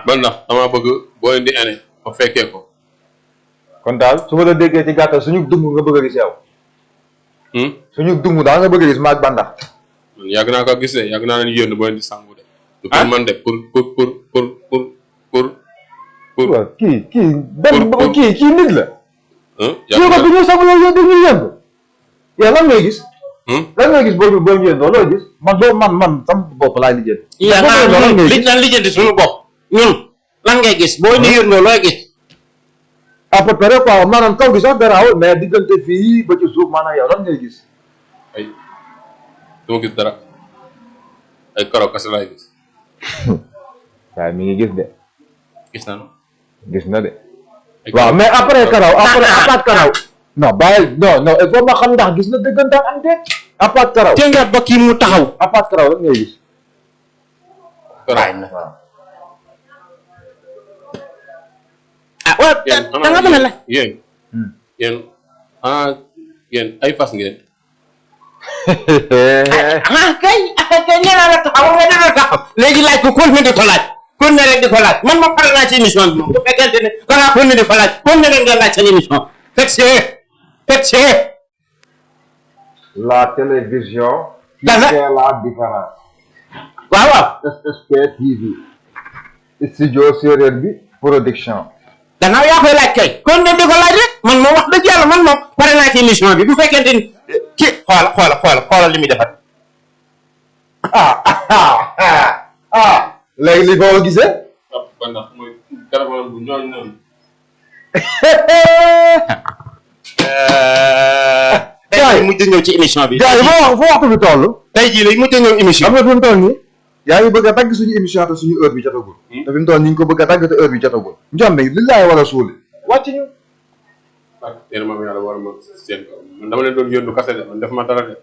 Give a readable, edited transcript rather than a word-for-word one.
man ndax dama bëgg boo leen di ene ma fekkee ko. kon daal su ma la déggee ci gàttal suñu dung nga bëgg a gis yow. suñu dung daal nga bëgg a gis maag bandax. man yàgg naa ko gis de yàgg naa leen yónni boo leen di sangu de. pour man de pour. waaw kii nit la. yàgg ko bi ñu sangu yow dañuy yëngu. yow lan ngay gis. lan ngay gis boo ñu yëndoo looy gis man sama bopp laay lijjanti. lan lijjanti suñu bopp ñun lan ngay gis boo ñu yëndoo looy gis. à peu près quoi maanaam kaw gi sax garaaw mais diggante fii ba ci suuf maanaam yow lan ngay gis. ay dama gis dara ay karaw kese laay gis. waaye mi ngi gis de. gis naa gis na de. waaw mais après karaw après karaw. non bàyyi non il faut ma xam ndax gis na dëggantaan am déet. après karaw te nga ba kii mu taxaw. après karaw lan ngay gis. karaw waaw. ah waaw da nga mën a la. yéen ay fas ngeen. kay nee naa la taxaw nga dina taxaw. léegi laaj ko kon di ko laaj. kon ne rek di ko laaj man ma pare naa ci émission bi moom bu fekkente ne da ngaa kon di ko laaj kon ne rek nga laaj seen émission. Faites la télévision. Dana c'est la différence. waaw. SSP TV. studio séeréer bi production. gannaaw yaa koy laaj kay kon ne di ko laaj rek man moom wax dëgg yàlla man moom pare naa ci émission bi bu fekkente ni kii xoolal li muy defar. léegi li ko gisee. kon ndax mooy téléphone bu ñooñu noonu. tey jii mujj ñëw ci émission bi. gars yi foo waxtu bi toll. tey jii lay mujj ñëw émission. xam nga fi mu toll nii. yaa ngi bëgg a tagg suñu émission te suñu heure bi jotagul. te fi mu toll nii ñu ko bëgg a tagg te heure bi jotagul. Ndiol li laay war a suuli. wàcc ñu. yéen moom yàlla war ma seen kaw man dama leen doon yóndu kase de man def ma dara de.